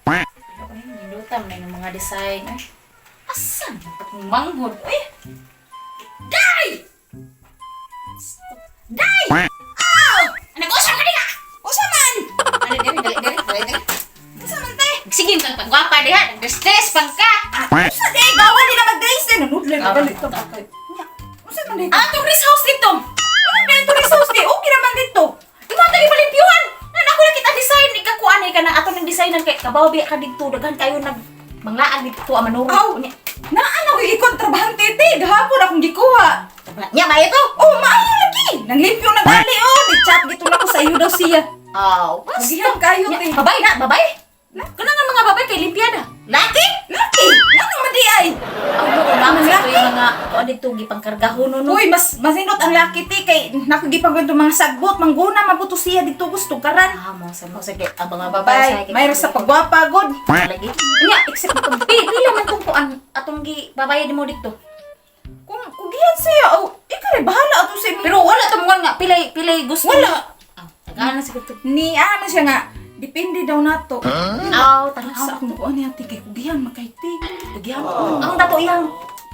Ay, nilutam na yung mga design. Ay, asan? Manghod. Uy! Day! Stop. Day! Aw! Nag-usap ka diha! Usa man! Ano, diri, dali, diri, dali, diri. Usa man te? Sige, kang pagwapa diha. Nag-stress pang ka. Usa di bawal di na mag-dress te. Nanudlay Ah, na galit ka bakay. Nya, usa man dito? Ang atong rest house dito. Ano dito rest house di? Okay naman dito. Imo ang tayo palimpyuhan. Nan ako nakita design ikakuan ay kanang ato ng designan kay kabaw biya ka didto daghan kayo nag manglaag didto ang manuro. Aw! Naan ako ikon trabahante te. Gahapon akong gikuha. Nya ba ito? Oh, maayo lagi. Nanglimpyo na gali oh. Di-chat gito na ko sa iyo daw siya. Aw, basta. Magihap kayo Nya, te. babay na, babay. Kana nga mga babay kay limpiada. Laki? Laki! Ngano man di ay? Aw, mo naman sa Laki? yung mga kuan didto gipangkargahon no. Uy, mas masinot ang laki te kay nakagipang mga sagbot, mangguna mabuto siya dito gusto karan. Ah, mo sa mo sige ang mga babay Bay, may sa pagwapa god. Lagi. Nya, except itong pila man tong kuan atong gi babayad mo didto. Kung kugihan siya, oh, ikaw rin, bahala ato sa Pero wala to mo nga pilay pilay gusto. Wala. Aw, tagaan na siguro to. Ni ano siya nga, depende daw nato. Aw, Sa tanaw. akong kuan niya te kay kugihan makayti. Kugihan ko. Ang dato iyang.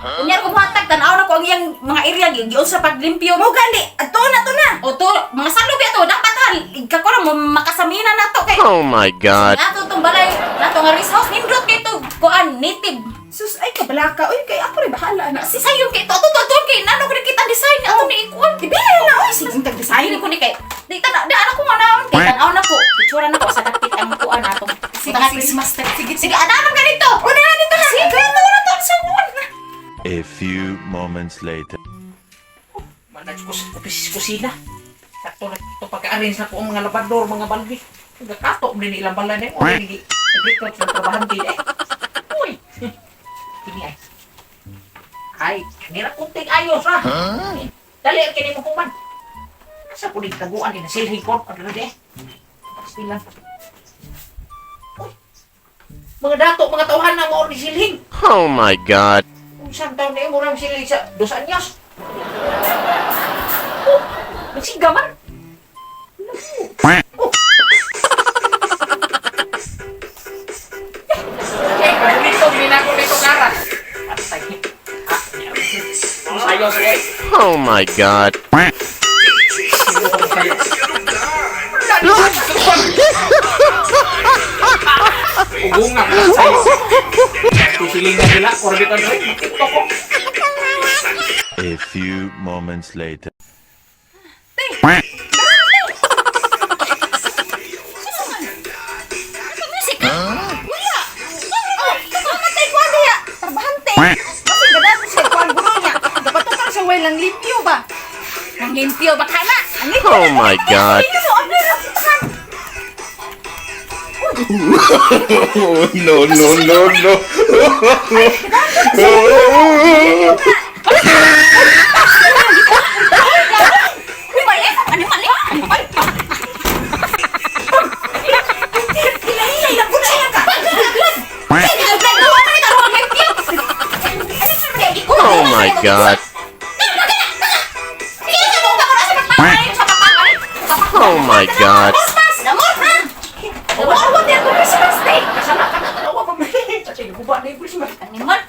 Unya ko muhatag tan-aw na ko ang iyang mga area gi giunsa paglimpyo. Mo gali, ato na to na. O to, mga salubi ato dapat ha ka ko lang makasamina na to kay Oh my God. Nato tong balay, nato nga rest house nindot kay to kuan native. Sus ay kabalaka, uy kay ako rin bahala na. Si sayon kay to to to to kay nano ko kita design ato ni ikuan. Ibili na oy, sige tag design. Dili ko ni kay di tan di ana ko nga naon kay tan-aw na ko. Picture na ko sa dapit ang kuan ato. Sige, Sige, sige. Christmas tree. Sige, sige, ana ka dito. Una na dito na. Sige, ito na to sa kuan. A few moments later. Manage ko sa kusina. Sakto na ito pagka-arrange na ko ang mga labador, mga balbi. Nagakato mo din ilang balay na yun. Uy, nag-recruit sa trabahan din eh. Uy! Kini ay. Ay, kanira kunting ayos ha. Dali, ang kini mo kuman. Asa ko din taguan, inasilhin ko. Ano na di eh. Sila. Uy! Mga dato, mga tauhan na mo ni silhing. Oh my God. Kung saan taon na murang sila sa 2 anyos. Oh, nagsiga man. Oh. Eh, paborito, hindi na ako nito gara. Patay. Ah, sayo, sayo. Oh my God. Ugunga, sayo. Sisiling na sila, orbitan ko. TikTok ko. A few moments later. Wala. Oh, kamatay ko diya. Trabahante. Kasi gadato siya kuan guro niya. Dapat to siya way lang limpyo ba. Nang limpyo ba kana? Ang limpyo Oh na- my God. Limpyo, ang limpyo, ang No, no, no, no. Uy, mali. Ano mali? Ano mali? Hilay-hilay lang gud siya ka. Oh my God. Oh my God. Wala ko diya Christmas day. Kasama ka na, dalawa pa. Sa sige, guba na yung Christmas. Animal.